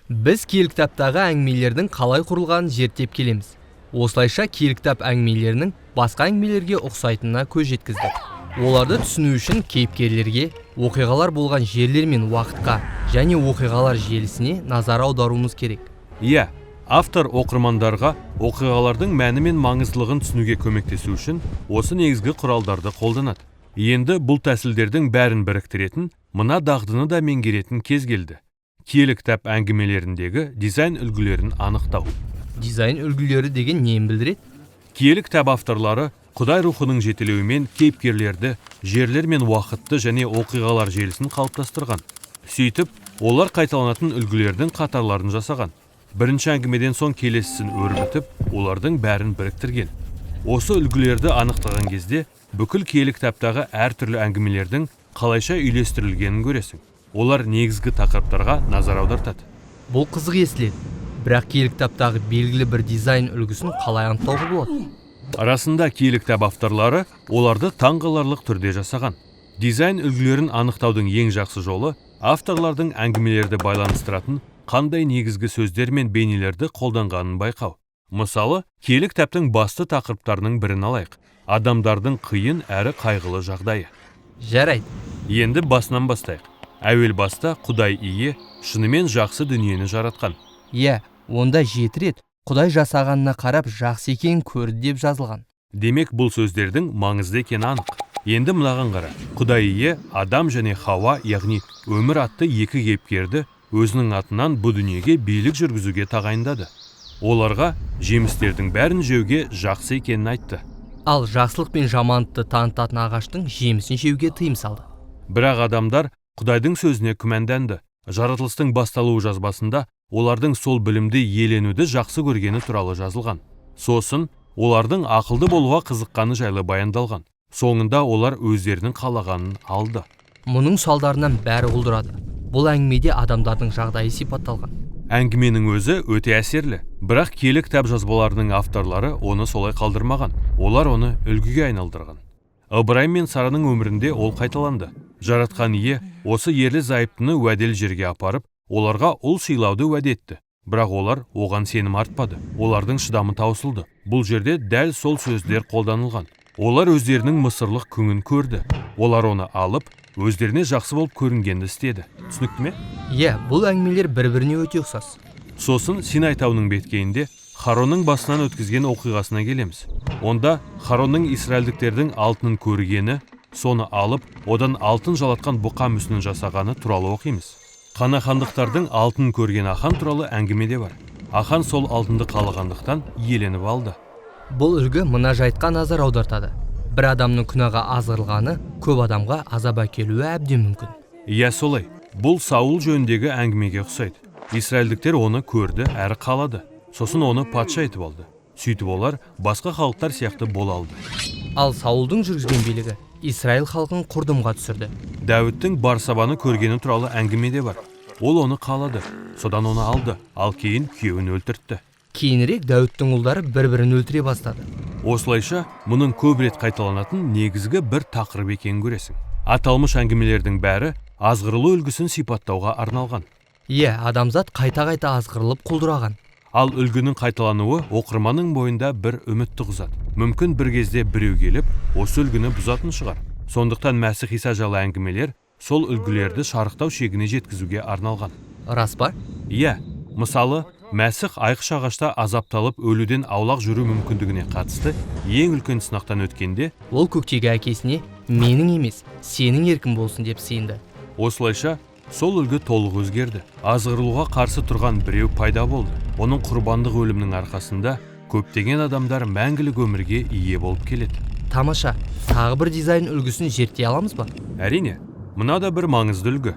Біз киелі кітаптағы әңгімелердің қалай құрылғанын зерттеп келеміз. Осылайша киелі кітап әңгімелерінің басқа әңгімелерге ұқсайтынына көз жеткіздік. Оларды түсіну үшін кейіпкерлерге, оқиғалар болған жерлер мен уақытқа және оқиғалар желісіне назар аударуымыз керек. Иә, автор оқырмандарға оқиғалардың мәні мен маңыздылығын түсінуге көмектесу үшін осы негізгі құралдарды қолданады. Енді бұл тәсілдердің бәрін біріктіретін, мына дағдыны да меңгеретін кез келді. Киелі кітап әңгімелеріндегі дизайн үлгілерін анықтау. Дизайн үлгілері деген нені білдіреді? Киелі кітап авторлары Құдай рухының жетелеуімен кейіпкерлерді, жерлер мен уақытты және оқиғалар желісін қалыптастырған. Сөйтіп, олар қайталанатын үлгілердің қатарларын жасаған. Бірінші әңгімеден соң келесісін өрбітіп, олардың бәрін біріктірген. Осы үлгілерді анықтаған кезде бүкіл киелі кітаптағы әртүрлі әңгімелердің қалайша үйлестірілгенін көресің. Олар негізгі тақырыптарға назар аудартады. Бұл қызық естіледі. Бірақ киелі кітаптағы белгілі бір дизайн үлгісін қалай анықтауға болады? Расында, киелі кітап авторлары оларды таңғаларлық түрде жасаған. Дизайн үлгілерін анықтаудың ең жақсы жолы авторлардың әңгімелерді байланыстыратын қандай негізгі сөздер мен бейнелерді қолданғанын байқау. Мысалы, киелі кітаптың басты тақырыптарының бірін алайық. Адамдардың қиын әрі қайғылы жағдайы. Жарайды. Енді басынан бастайық. Әуел баста Құдай ие шынымен жақсы дүниені жаратқан. Иә, онда 7 рет Құдай жасағанына қарап жақсы екенін көрді деп жазылған. Демек, бұл сөздердің маңызды екені анық. Енді мынаған қара. Құдай ие Адам және Хауа, яғни өмір атты екі кейіпкерді өзінің атынан бұ дүниеге билік жүргізуге тағайындады. Оларға жемістердің бәрін жеуге жақсы екенін айтты. Ал жақсылық пен жамандықты танытатын ағаштың жемісін жеуге тыйым салды. Бірақ адамдар Құдайдың сөзіне күмәнданды. Жаратылыстың басталуы жазбасында олардың сол білімді иеленуді жақсы көргені туралы жазылған. Сосын олардың ақылды болуға қызыққаны жайлы баяндалған. Соңында олар өздерінің қалағанын алды. Мұның салдарынан бәрі құлдырады. Бұл әңгімеде адамдардың жағдайы сипатталған. Әңгіменің өзі өте әсерлі. Бірақ киелі кітап жазбаларының авторлары оны солай қалдырмаған. Олар оны үлгіге айналдырған. Ыбырайым мен Сараның өмірінде ол қайталанды. Жаратқан ие осы ерлі зайыптыны уәделі жерге апарып, оларға ұл сыйлауды уәде етті. Бірақ олар оған сенім артпады. Олардың шыдамы таусылды. Бұл жерде дәл сол сөздер қолданылған. Олар өздерінің мысырлық күңін көрді. Олар оны алып, өздеріне жақсы болып көрінгенді істеді. Түсінікті ме? Иә, бұл әңгімелер бір-біріне өте ұқсас. Сосын Синай тауының беткейінде Харонның басынан өткізген оқиғасына келеміз. Онда Харонның израильдіктердің алтынын көргені, соны алып, одан алтын жалатқан бұқа мүсінін жасағаны туралы оқимыз. Қанахандықтардың алтынын көрген Ахан туралы әңгіме де бар. Ахан сол алтынды қалағандықтан иеленіп алды. Бұл үлгі мына жайтқа назар аудартады. Бір адамның күнәға азғырылғаны көп адамға азап әкелуі әбден мүмкін. Иә, солай. Бұл Саул жөніндегі әңгімеге ұқсайды. Израильдіктер оны көрді әрі қалады. Сосын оны патша етіп алды. Сөйтіп олар басқа халықтар сияқты бола алды. Ал Саулдың жүргізген билігі Израиль халқын құрдымға түсірді. Дәуіттің Барсабаны көргені туралы әңгіме де бар. Ол оны қалады, содан оны алды, ал кейін күйеуін өлтіртті. Кейінірек Дәуіттің ұлдары бір-бірін өлтіре бастады. Осылайша, мұның көп рет қайталанатын негізгі бір тақырып екенін көресің. Аталмыш әңгімелердің бәрі азғырылу үлгісін сипаттауға арналған. Иә, адамзат қайта-қайта азғырылып құлдыраған. Ал үлгінің қайталануы оқырманның бойында бір үміт туғызады. Мүмкін бір кезде біреу келіп, осы үлгіні бұзатын шығар. Сондықтан Мәсіх Иса жайлы әңгімелер сол үлгілерді шарықтау шегіне жеткізуге арналған. Рас па? Иә, мысалы, Мәсіх айқыш ағашта азапталып өлуден аулақ жүру мүмкіндігіне қатысты ең үлкен сынақтан өткенде, ол көктегі әкесіне менің емес, сенің еркің болсын деп сыйынды. Осылайша, сол үлгі толық өзгерді. Азғырылуға қарсы тұрған біреу пайда болды. Оның құрбандық өлімнің арқасында көптеген адамдар мәңгілік өмірге ие болып келеді. Тамаша, тағы бір дизайн үлгісін зерттей аламыз ба? Әрине, мына да бір маңызды үлгі.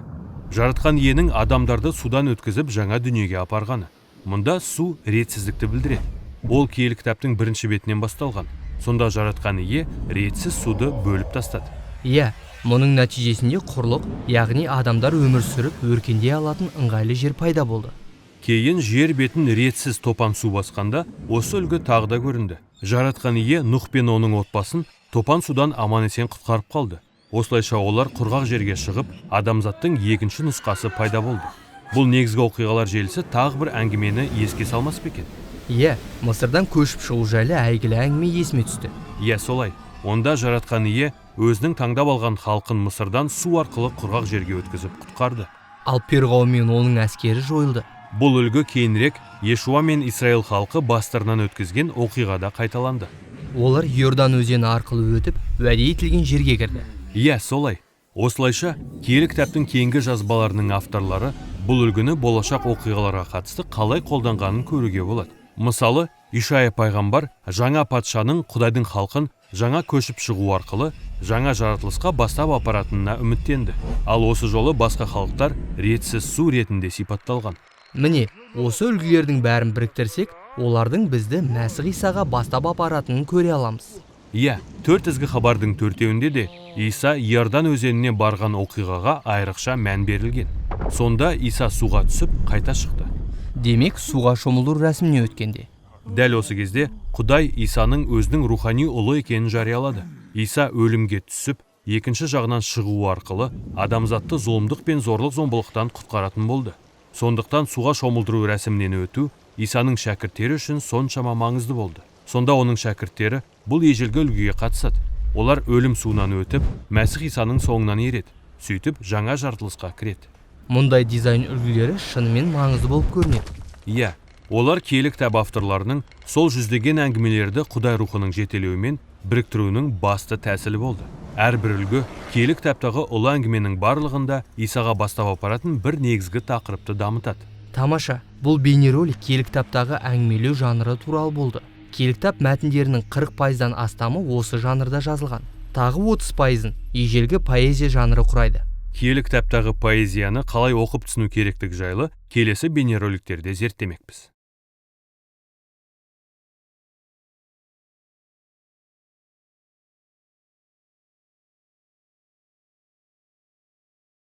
Жаратқан иенің адамдарды судан өткізіп жаңа дүниеге апарғаны. Мұнда су ретсіздікті білдіреді. Ол киелі кітаптың бірінші бетінен басталған. Сонда жаратқан ие ретсіз суды бөліп тастады. Иә, мұның нәтижесінде құрлық, яғни адамдар өмір сүріп өркендей алатын ыңғайлы жер пайда болды. Кейін жер бетін ретсіз топан су басқанда осы үлгі тағы да көрінді. Жаратқан ие Нұх пен оның отбасын топан судан аман-есен құтқарып қалды. Осылайша олар құрғақ жерге шығып, адамзаттың екінші нұсқасы пайда болды. Бұл негізгі оқиғалар желісі тағы бір әңгімені еске салмас па екен? Иә, Мысырдан көшіп шығу жайлы әйгілі әңгіме есіме түсті. Иә, солай. Онда Жаратқан Ие өзінің таңдап алған халқын Мысырдан су арқылы құрғақ жерге өткізіп құтқарды. Ал перғауын мен оның әскері жойылды. Бұл үлгі кейінірек Ешуа мен Израиль халқы бастарынан өткізген оқиғада қайталанды. Олар Иордан өзені арқылы өтіп, уәде етілген жерге кірді. Иә, солай. Осылайша, киелі кітаптың кейінгі жазбаларының авторлары бұл үлгіні болашақ оқиғаларға қатысты қалай қолданғанын көруге болады. Мысалы, Ишая пайғамбар жаңа патшаның Құдайдың халқын жаңа көшіп шығу арқылы жаңа жаратылысқа бастап апаратынына үміттенді. Ал осы жолы басқа халықтар ретсіз су ретінде сипатталған. Міне, осы үлгілердің бәрін біріктірсек, олардың бізді Мәсіх Исаға бастап апаратынын көре аламыз. Иә, төрт ізгі хабардың төртеуінде де Иса Иордан өзеніне барған оқиғаға айрықша мән берілген. Сонда Иса суға түсіп, қайта шықты. Демек, суға шомылдыру рәсіміне өткенде. Дәл осы кезде Құдай Исаның өзінің рухани ұлы екенін жариялады. Иса өлімге түсіп, екінші жағынан шығуы арқылы адамзатты зұлымдық пен зорлық-зомбылықтан құтқаратын болды. Сондықтан суға шомылдыру рәсімінен өту Исаның шәкірттері үшін соншама маңызды болды. Сонда оның шәкірттері бұл ежелгі үлгіге қатысады. Олар өлім суынан өтіп, Мәсіх Исаның соңынан ереді. Сөйтіп жаңа жаратылысқа кіреді. Мұндай дизайн үлгілері шынымен маңызды болып көрінеді. Иә, олар киелі кітап авторларының сол жүздеген әңгімелерді Құдай рухының жетелеуімен біріктіруінің басты тәсілі болды. Әрбір үлгі киелі кітаптағы ұлы әңгіменің барлығында Исаға бастап апаратын бір негізгі тақырыпты дамытады. Тамаша, бұл бейнеролик киелі кітаптағы әңгімелеу жанры туралы болды. Киелі кітап мәтіндерінің 40%-дан астамы осы жанрда жазылған. Тағы 30%-ын ежелгі поэзия жанры құрайды. Киелі кітаптағы поэзияны қалай оқып түсіну керектігі жайлы келесі бейнероликтерде зерттемекпіз.